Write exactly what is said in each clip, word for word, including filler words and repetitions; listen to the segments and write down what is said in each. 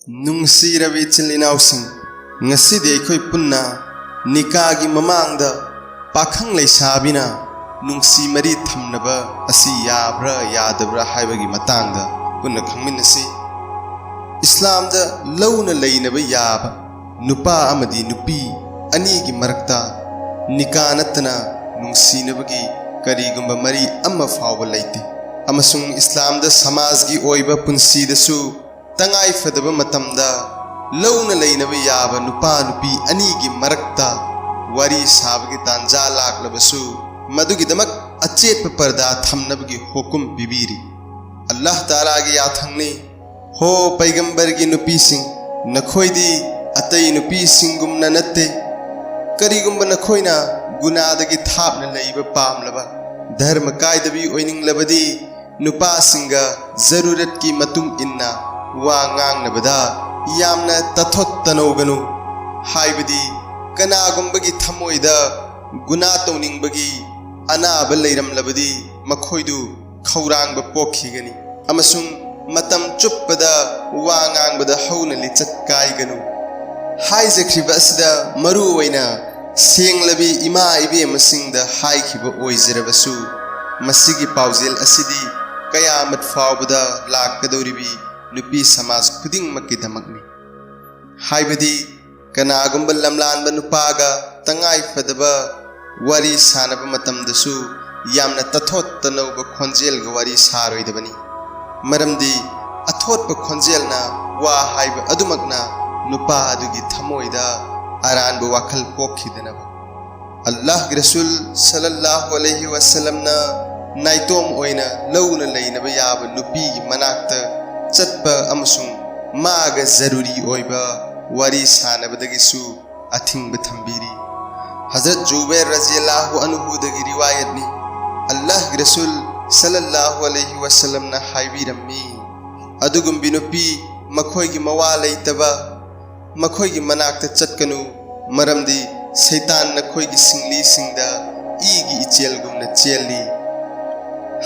ꯅꯨꯡꯁꯤꯔꯕ ꯏꯆꯤꯜ ꯏꯅꯥꯎꯁꯤꯡ, ꯉꯁꯤꯗꯤ ꯑꯩꯈꯣꯏ ꯄꯨꯟꯅ ꯅꯤꯀꯥꯒꯤ ꯃꯃꯥꯡꯗ ꯄꯥꯈꯪ ꯂꯩꯁꯥꯕꯤꯅ ꯅꯨꯡꯁꯤ ꯃꯔꯤ ꯊꯝꯅꯕ ꯑꯁꯤ ꯌꯥꯕ꯭ꯔꯥ ꯌꯥꯗꯕ꯭ꯔꯥ ꯍꯥꯏꯕꯒꯤ ꯃꯇꯥꯡꯗ ꯄꯨꯟꯅ ꯈꯪꯃꯤꯟꯅꯁꯤ꯫ ꯏꯁꯂꯥꯝꯗ ꯂꯧꯅ ꯂꯩꯅꯕ ꯌꯥꯕ ꯅꯨꯄꯥ ꯑꯃꯗꯤ ꯅꯨꯄꯤ ꯑꯅꯤꯒꯤ ꯃꯔꯛꯇ ꯅꯤꯀꯥ ꯅꯠꯇꯅ ꯅꯨꯡꯁꯤꯅꯕꯒꯤ ꯀꯔꯤꯒꯨꯝꯕ ꯃꯔꯤ ꯑꯃ ꯐꯥꯎꯕ ꯂꯩꯇꯦ, ꯑꯃꯁꯨꯡ ꯏꯁꯂꯥꯝꯗ ꯁꯃꯥꯖꯒꯤ ꯑꯣꯏꯕ ꯄꯨꯟꯁꯤꯗꯁꯨ ꯇꯉꯥꯏ ꯐꯗꯕ ꯃꯇꯝꯗ ꯂꯧꯅ ꯂꯩꯅꯕ ꯌꯥꯕ ꯅꯨꯄꯥ ꯅꯨꯄꯤ ꯑꯅꯤꯒꯤ ꯃꯔꯛꯇ ꯋꯥꯔꯤ ꯁꯥꯕꯒꯤ ꯇꯥꯟꯖꯥ ꯂꯥꯛꯂꯕꯁꯨ, ꯃꯗꯨꯒꯤꯗꯃꯛ ꯑꯆꯦꯠꯄ ꯄꯔꯗꯥ ꯊꯝꯅꯕꯒꯤ ꯍꯨꯀꯨꯝ ꯄꯤꯕꯤꯔꯤ꯫ ꯑꯜꯂꯥꯍ ꯇꯥꯂꯥꯒꯤ ꯌꯥꯊꯪꯅꯤ, ꯍꯣ ꯄꯩꯒꯝꯕꯔꯒꯤ ꯅꯨꯄꯤꯁꯤꯡ, ꯅꯈꯣꯏꯗꯤ ꯑꯇꯩ ꯅꯨꯄꯤꯁꯤꯡꯒꯨꯝꯅ ꯅꯠꯇꯦ꯫ ꯀꯔꯤꯒꯨꯝꯕ ꯅꯈꯣꯏꯅ ꯒꯨꯅꯥꯗꯒꯤ ꯊꯥꯞꯅ ꯂꯩꯕ ꯄꯥꯝꯂꯕ, ꯙꯔꯃ ꯀꯥꯏꯗꯕꯤ ꯑꯣꯏꯅꯤꯡꯂꯕꯗꯤ, ꯅꯨꯄꯥꯁꯤꯡꯒ ꯖꯔꯨꯔꯠꯀꯤ ꯃꯇꯨꯡ ꯏꯟꯅ ꯋꯥ ꯉꯥꯡꯅꯕꯗ ꯌꯥꯝꯅ ꯇꯊꯣꯠ ꯇꯅꯧꯒꯅꯨ꯫ ꯍꯥꯏꯕꯗꯤ, ꯀꯅꯥꯒꯨꯝꯕꯒꯤ ꯊꯃꯣꯏꯗ ꯒꯨꯅꯥ ꯇꯧꯅꯤꯡꯕꯒꯤ ꯑꯅꯥꯕ ꯂꯩꯔꯝꯂꯕꯗꯤ, ꯃꯈꯣꯏꯗꯨ ꯈꯧꯔꯥꯡꯕ ꯄꯣꯛꯈꯤꯒꯅꯤ, ꯑꯃꯁꯨꯡ ꯃꯇꯝ ꯆꯨꯞꯄꯗ ꯋꯥ ꯉꯥꯡꯕꯗ ꯍꯧꯅ ꯂꯤꯆꯠ ꯀꯥꯏꯒꯅꯨ꯫ ꯍꯥꯏꯖꯈ꯭ꯔꯤꯕ ꯑꯁꯤꯗ ꯃꯔꯨ ꯑꯣꯏꯅ ꯁꯦꯡꯂꯕꯤ ꯏꯃꯥ ꯏꯕꯦꯝꯃꯁꯤꯡꯗ ꯍꯥꯏꯈꯤꯕ ꯑꯣꯏꯖꯔꯕꯁꯨ, ꯃꯁꯤꯒꯤ ꯄꯥꯎꯖꯦꯜ ꯑꯁꯤꯗꯤ ꯀꯌꯥꯃꯠ ꯐꯥꯎꯕꯗ ꯂꯥꯛꯀꯗꯧꯔꯤꯕꯤ ꯅꯨꯄꯤ ꯁꯃꯥꯖ ꯈꯨꯗꯤꯡꯃꯛꯀꯤꯗꯃꯛꯅꯤ꯫ ꯍꯥꯏꯕꯗꯤ, ꯀꯅꯥꯒꯨꯝꯕ ꯂꯝꯂꯥꯟꯕ ꯅꯨꯄꯥꯒ ꯇꯉꯥꯏ ꯐꯗꯕ ꯋꯥꯔꯤ ꯁꯥꯟꯅꯕ ꯃꯇꯝꯗꯁꯨ ꯌꯥꯝꯅ ꯇꯊꯣꯠ ꯇꯅꯧꯕ ꯈꯣꯟꯖꯦꯜꯒ ꯋꯥꯔꯤ ꯁꯥꯔꯣꯏꯗꯕꯅꯤ꯫ ꯃꯔꯝꯗꯤ, ꯑꯊꯣꯠꯄ ꯈꯣꯟꯖꯦꯜꯅ ꯋꯥ ꯍꯥꯏꯕ ꯑꯗꯨꯃꯛꯅ ꯅꯨꯄꯥ ꯑꯗꯨꯒꯤ ꯊꯃꯣꯏꯗ ꯑꯔꯥꯟꯕ ꯋꯥꯈꯜ ꯄꯣꯛꯈꯤꯗꯅꯕ꯫ ꯑꯜꯂꯥꯍꯒꯤ ꯔꯁꯨꯜ ꯁꯜꯂꯜꯂꯥꯍꯨ ꯑꯂꯩꯍꯤ ꯋꯁꯜꯂꯝꯅ ꯅꯥꯏꯇꯣꯝ ꯑꯣꯏꯅ ꯂꯧꯅ ꯂꯩꯅꯕ ꯌꯥꯕ ꯅꯨꯄꯤꯒꯤ ꯃꯅꯥꯛꯇ ꯆꯠꯄ ꯑꯃꯁꯨꯡ ꯃꯥꯒ ꯖꯔꯨꯔꯤ ꯑꯣꯏꯕ ꯋꯥꯔꯤ ꯁꯥꯟꯅꯕꯗꯒꯤꯁꯨ ꯑꯊꯤꯡꯕ ꯊꯝꯕꯤꯔꯤ꯫ ꯍꯖꯔꯠ ꯖꯨꯕꯩꯔ ꯔꯖꯤꯌꯜꯂꯥꯍꯨ ꯑꯟꯍꯨꯗꯒꯤ ꯔꯤꯋꯥꯌꯠꯅꯤ, ꯑꯜꯂꯥꯍꯒꯤ ꯔꯁꯨꯜ ꯁꯜꯂꯜꯂꯥꯍꯨ ꯑꯂꯩꯍꯤ ꯋꯁꯜꯂꯝꯅ ꯍꯥꯏꯕꯤꯔꯝꯃꯤ, ꯑꯗꯨꯒꯨꯝꯕꯤ ꯅꯨꯄꯤ ꯃꯈꯣꯏꯒꯤ ꯃꯋꯥ ꯂꯩꯇꯕ, ꯃꯈꯣꯏꯒꯤ ꯃꯅꯥꯛꯇ ꯆꯠꯀꯅꯨ, ꯃꯔꯝꯗꯤ ꯁꯩꯇꯥꯟ ꯅꯈꯣꯏꯒꯤ ꯁꯤꯡꯂꯤꯁꯤꯡꯗ ꯏꯒꯤ ꯏꯆꯦꯜꯒꯨꯝꯅ ꯆꯦꯜꯂꯤ꯫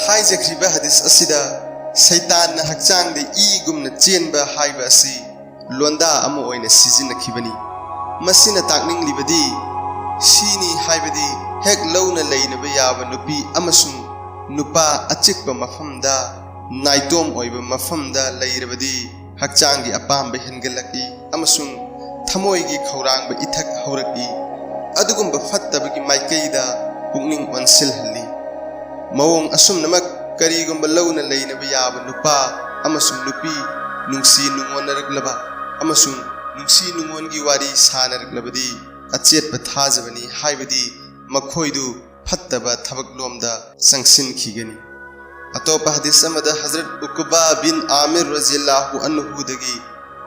ꯍꯥꯏꯖꯈ꯭ꯔꯤꯕ ꯍꯗꯤꯁ ꯑꯁꯤꯗ ꯁꯩꯇꯥꯟꯅ ꯍꯛꯆꯥꯡꯗ ꯏꯒꯨꯝꯅ ꯆꯦꯟꯕ ꯍꯥꯏꯕ ꯑꯁꯤ ꯂꯣꯟꯗꯥ ꯑꯃ ꯑꯣꯏꯅ ꯁꯤꯖꯤꯟꯅꯈꯤꯕꯅꯤ꯫ ꯃꯁꯤꯅ ꯇꯥꯛꯅꯤꯡꯂꯤꯕꯗꯤ, ꯁꯤꯅꯤ ꯍꯥꯏꯕꯗꯤ, ꯍꯦꯛ ꯂꯧꯅ ꯂꯩꯅꯕ ꯌꯥꯕ ꯅꯨꯄꯤ ꯑꯃꯁꯨꯡ ꯅꯨꯄꯥ ꯑꯆꯤꯛꯄ ꯃꯐꯝꯗ, ꯅꯥꯏꯇꯣꯝ ꯑꯣꯏꯕ ꯃꯐꯝꯗ ꯂꯩꯔꯕꯗꯤ, ꯍꯛꯆꯥꯡꯒꯤ ꯑꯄꯥꯝꯕ ꯍꯦꯟꯒꯠꯂꯛꯏ ꯑꯃꯁꯨꯡ ꯊꯃꯣꯏꯒꯤ ꯈꯧꯔꯥꯡꯕ ꯏꯊꯛ ꯍꯧꯔꯛꯏ꯫ ꯑꯗꯨꯒꯨꯝꯕ ꯐꯠꯇꯕꯒꯤ ꯃꯥꯏꯀꯩꯗ ꯄꯨꯛꯅꯤꯡ ꯑꯣꯟꯁꯤꯜꯍꯜꯂꯤ꯫ ꯃꯑꯣꯡ ꯑꯁꯨꯝꯅꯃꯛ, ꯀꯔꯤꯒꯨꯝꯕ ꯂꯧꯅ ꯂꯩꯅꯕ ꯌꯥꯕ ꯅꯨꯄꯥ ꯑꯃꯁꯨꯡ ꯅꯨꯄꯤ ꯅꯨꯡꯁꯤ ꯅꯨꯡꯉꯣꯟꯅꯔꯛꯂꯕ ꯑꯃꯁꯨꯡ ꯅꯨꯡꯁꯤ ꯅꯨꯡꯉꯣꯟꯒꯤ ꯋꯥꯔꯤ ꯁꯥꯅꯔꯛꯂꯕꯗꯤ, ꯑꯆꯦꯠꯄ ꯊꯥꯖꯕꯅꯤ ꯍꯥꯏꯕꯗꯤ ꯃꯈꯣꯏꯗꯨ ꯐꯠꯇꯕ ꯊꯕꯛꯂꯣꯝꯗ ꯆꯪꯁꯤꯟꯈꯤꯒꯅꯤ꯫ ꯑꯇꯣꯞꯄ ꯍꯗꯤꯁ ꯑꯃꯗ ꯍꯖꯔꯠ ꯎꯀꯕꯥ ꯕꯤꯟ ꯑꯥꯃꯤꯔ ꯔꯖꯤꯌꯜꯂꯥꯍꯨ ꯑꯟꯍꯨꯗꯒꯤ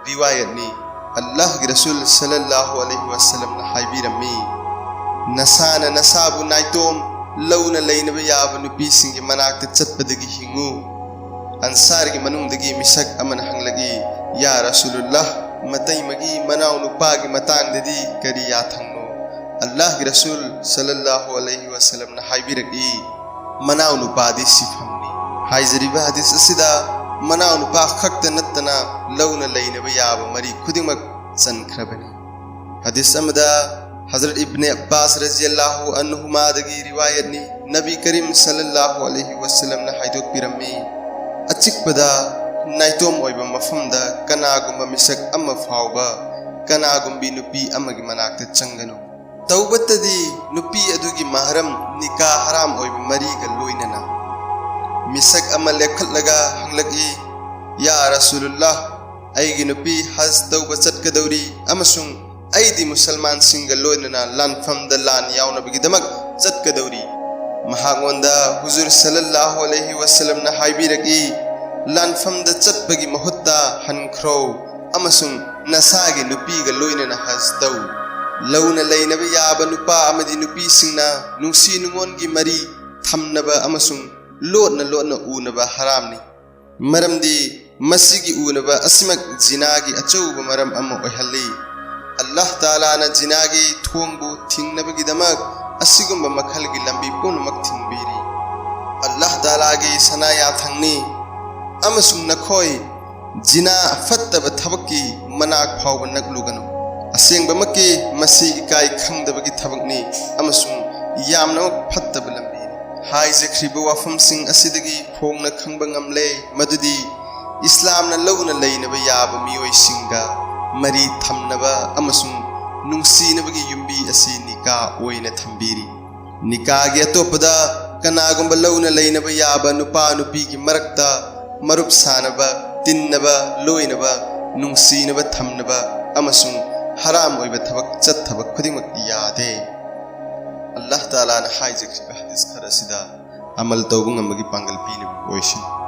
ꯔꯤꯋꯥꯌꯠꯅꯤ꯫ ꯑꯜꯂꯥꯍꯒꯤ ꯔꯁꯨꯜ ꯁꯜꯂꯜꯂꯥꯍꯨ ꯑꯂꯩꯍꯤ ꯋꯁꯜꯂꯝꯅ ꯍꯥꯏꯕꯤꯔꯝꯃꯤ, "ꯅꯁꯥꯅ ꯅꯁꯥꯕꯨ ꯅꯥꯏꯇꯣꯝ ꯂꯧꯅ ꯂꯩꯅꯕ ꯌꯥꯕ ꯅꯨꯄꯤꯁꯤꯡꯒꯤ ꯃꯅꯥꯛꯇ ꯆꯠꯄꯗꯒꯤ ꯍꯤꯡꯉꯨ꯫" ꯑꯟꯁꯥꯔꯒꯤ ꯃꯅꯨꯡꯗꯒꯤ ꯃꯤꯁꯛ ꯑꯃꯅ ꯍꯪꯂꯛꯏ, "ꯌꯥ ꯔꯁꯨꯂꯨꯜꯂꯥꯍ, ꯃꯇꯩꯃꯒꯤ ꯃꯅꯥꯎ ꯅꯨꯄꯥꯒꯤ ꯃꯇꯥꯡꯗꯗꯤ ꯀꯔꯤ ꯌꯥꯊꯪꯅꯣ?" ꯑꯜꯂꯥꯍꯒꯤ ꯔꯁꯨꯜ ꯁꯜꯂꯜꯂꯥꯍꯨ ꯑꯂꯩꯍꯤ ꯋꯁꯜꯂꯝꯅ ꯍꯥꯏꯕꯤꯔꯛꯏ, "ꯃꯅꯥꯎ ꯅꯨꯄꯥꯗꯤ ꯁꯤꯐꯝꯅꯤ꯫" ꯍꯥꯏꯖꯔꯤꯕ ꯍꯗꯤꯁ ꯑꯁꯤꯗ ꯃꯅꯥꯎ ꯅꯨꯄꯥ ꯈꯛꯇ ꯅꯠꯇꯅ ꯂꯧꯅ ꯂꯩꯅꯕ ꯌꯥꯕ ꯃꯔꯤ ꯈꯨꯗꯤꯡꯃꯛ ꯆꯟꯈ꯭ꯔꯕꯅꯤ꯫ ꯍꯗꯤꯁ ꯑꯃꯗ ꯍꯖꯔꯠ ꯏꯕꯅꯦ ꯑब्ꯕꯥꯁ ꯔꯖꯤꯌꯜꯂꯥꯍꯨ ꯑꯟꯍꯨꯃꯥꯗꯒꯤ ꯔꯤꯋꯥꯌꯠꯅꯤ꯫ ꯅꯕꯤ ꯀꯔꯤꯝ ꯁꯜꯂꯜꯂꯥꯍꯨ ꯑꯂꯩꯍꯤ ꯋꯁꯜꯂꯝꯅ ꯍꯥꯏꯗꯣꯛꯄꯤꯔꯝꯃꯤ, "ꯑꯆꯤꯛꯄꯗ ꯅꯥꯏꯇꯣꯝ ꯑꯣꯏꯕ ꯃꯐꯝꯗ ꯀꯅꯥꯒꯨꯝꯕ ꯃꯤꯁꯛ ꯑꯃ ꯐꯥꯎꯕ ꯀꯅꯥꯒꯨꯝꯕꯤ ꯅꯨꯄꯤ ꯑꯃꯒꯤ ꯃꯅꯥꯛꯇ ꯆꯪꯒꯅꯨ꯫ ꯇꯧꯕꯇꯗꯤ ꯅꯨꯄꯤ ꯑꯗꯨꯒꯤ ꯃꯍꯔꯝ, ꯅꯤꯀꯥ ꯍꯔꯥꯝ ꯑꯣꯏꯕ ꯃꯔꯤꯒ ꯂꯣꯏꯅꯅ꯫" ꯃꯤꯁꯛ ꯑꯃ ꯂꯦꯞꯈꯠꯂꯒ ꯍꯪꯂꯛꯏ, "ꯌꯥ ꯔꯁꯨꯂꯨꯜꯂꯥꯍ, ꯑꯩꯒꯤ ꯅꯨꯄꯤ ꯍꯖ ꯇꯧꯕ ꯆꯠꯀꯗꯧꯔꯤ ꯑꯃꯁꯨꯡ ꯑꯩꯗꯤ ꯃꯨꯁꯜꯃꯥꯟꯁꯤꯡꯒ ꯂꯣꯏꯅꯅ ꯂꯥꯟꯐꯝꯗ ꯂꯥꯟ ꯌꯥꯎꯅꯕꯒꯤꯗꯃꯛ ꯆꯠꯀꯗꯧꯔꯤ꯫" ꯃꯍꯥꯛꯉꯣꯟꯗ ꯍꯨꯖꯨꯔ ꯁꯜꯂꯜꯂꯥꯍꯨ ꯑꯂꯩꯍꯤ ꯋꯁꯜꯂꯝꯅ ꯍꯥꯏꯕꯤꯔꯛꯏ, "ꯂꯥꯟꯐꯝꯗ ꯆꯠꯄꯒꯤ ꯃꯍꯨꯠꯇ ꯍꯟꯈ꯭ꯔꯣ ꯑꯃꯁꯨꯡ ꯅꯁꯥꯒꯤ ꯅꯨꯄꯤꯒ ꯂꯣꯏꯅꯅ ꯍꯖ ꯇꯧ꯫" ꯂꯧꯅ ꯂꯩꯅꯕ ꯌꯥꯕ ꯅꯨꯄꯥ ꯑꯃꯗꯤ ꯅꯨꯄꯤꯁꯤꯡꯅ ꯅꯨꯡꯁꯤ ꯅꯨꯡꯉꯣꯟꯒꯤ ꯃꯔꯤ ꯊꯝꯅꯕ ꯑꯃꯁꯨꯡ ꯂꯣꯠꯅ ꯂꯣꯠꯅ ꯎꯅꯕ ꯍꯔꯥꯝꯅꯤ, ꯃꯔꯝꯗꯤ ꯃꯁꯤꯒꯤ ꯎꯅꯕ ꯑꯁꯤꯃꯛ ꯖꯤꯅꯥꯒꯤ ꯑꯆꯧꯕ ꯃꯔꯝ ꯑꯃ ꯑꯣꯏꯍꯜꯂꯤ꯫ ꯑꯜꯂꯥꯍ ꯇꯥꯂꯥꯅ ꯖꯤꯅꯥꯒꯤ ꯊꯣꯡꯕꯨ ꯊꯤꯡꯅꯕꯒꯤꯗꯃꯛ ꯑꯁꯤꯒꯨꯝꯕ ꯃꯈꯜꯒꯤ ꯂꯝꯕꯤ ꯄꯨꯝꯅꯃꯛ ꯊꯤꯡꯕꯤꯔꯤ꯫ ꯑꯜꯂꯥꯍ ꯇꯥꯂꯥꯒꯤ ꯁꯅꯥ ꯌꯥꯊꯪꯅꯤ, ꯑꯃꯁꯨꯡ ꯅꯈꯣꯏ ꯖꯤꯅꯥ, ꯐꯠꯇꯕ ꯊꯕꯛꯀꯤ ꯐꯥꯎꯕ ꯅꯛꯂꯨꯒꯅꯨ꯫ ꯑꯁꯦꯡꯕꯃꯛꯀꯤ ꯃꯁꯤ ꯏꯀꯥꯏ ꯈꯪꯗꯕꯒꯤ ꯊꯕꯛꯅꯤ ꯑꯃꯁꯨꯡ ꯌꯥꯝꯅꯃꯛ ꯐꯠꯇꯕ ꯂꯝꯕꯤꯅꯤ꯫ ꯍꯥꯏꯖꯈ꯭ꯔꯤꯕ ꯋꯥꯐꯝꯁꯤꯡ ꯑꯁꯤꯗꯒꯤ ꯐꯣꯡꯅ ꯈꯪꯕ ꯉꯝꯂꯦ ꯃꯗꯨꯗꯤ ꯏꯁꯂꯥꯝꯅ ꯂꯧꯅ ꯂꯩꯅꯕ ꯌꯥꯕ ꯃꯤꯑꯣꯏꯁꯤꯡꯒ ꯃꯔꯤ ꯊꯝꯅꯕ ꯑꯃꯁꯨꯡ ꯅꯨꯡꯁꯤꯅꯕꯒꯤ ꯌꯨꯝꯕꯤ ꯑꯁꯤ ꯅꯤꯀꯥ ꯑꯣꯏꯅ ꯊꯝꯕꯤꯔꯤ꯫ ꯅꯤꯀꯥꯒꯤ ꯑꯇꯣꯞꯄꯗ ꯀꯅꯥꯒꯨꯝꯕ ꯂꯧꯅ ꯂꯩꯅꯕ ꯌꯥꯕ ꯅꯨꯄꯥ ꯅꯨꯄꯤꯒꯤ ꯃꯔꯛꯇ ꯃꯔꯨꯞ ꯁꯥꯅꯕ, ꯇꯤꯟꯅꯕ, ꯂꯣꯏꯅꯕ, ꯅꯨꯡꯁꯤꯅꯕ ꯊꯝꯅꯕ ꯑꯃꯁꯨꯡ ꯍꯔꯥꯝ ꯑꯣꯏꯕ ꯊꯕꯛ ꯆꯠꯊꯕ ꯈꯨꯗꯤꯡꯃꯛ ꯌꯥꯗꯦ꯫ ꯑꯜꯂꯥꯍ ꯇꯥꯂꯥꯅ ꯍꯥꯏꯖꯈ꯭ꯔꯤꯕ ꯍꯗꯤꯁ ꯈꯔ ꯑꯁꯤꯗ ꯑꯃꯜ ꯇꯧꯕ ꯉꯝꯕꯒꯤ ꯄꯥꯡꯒꯜ ꯄꯤꯅꯕ ꯑꯣꯏꯁꯅꯨ꯫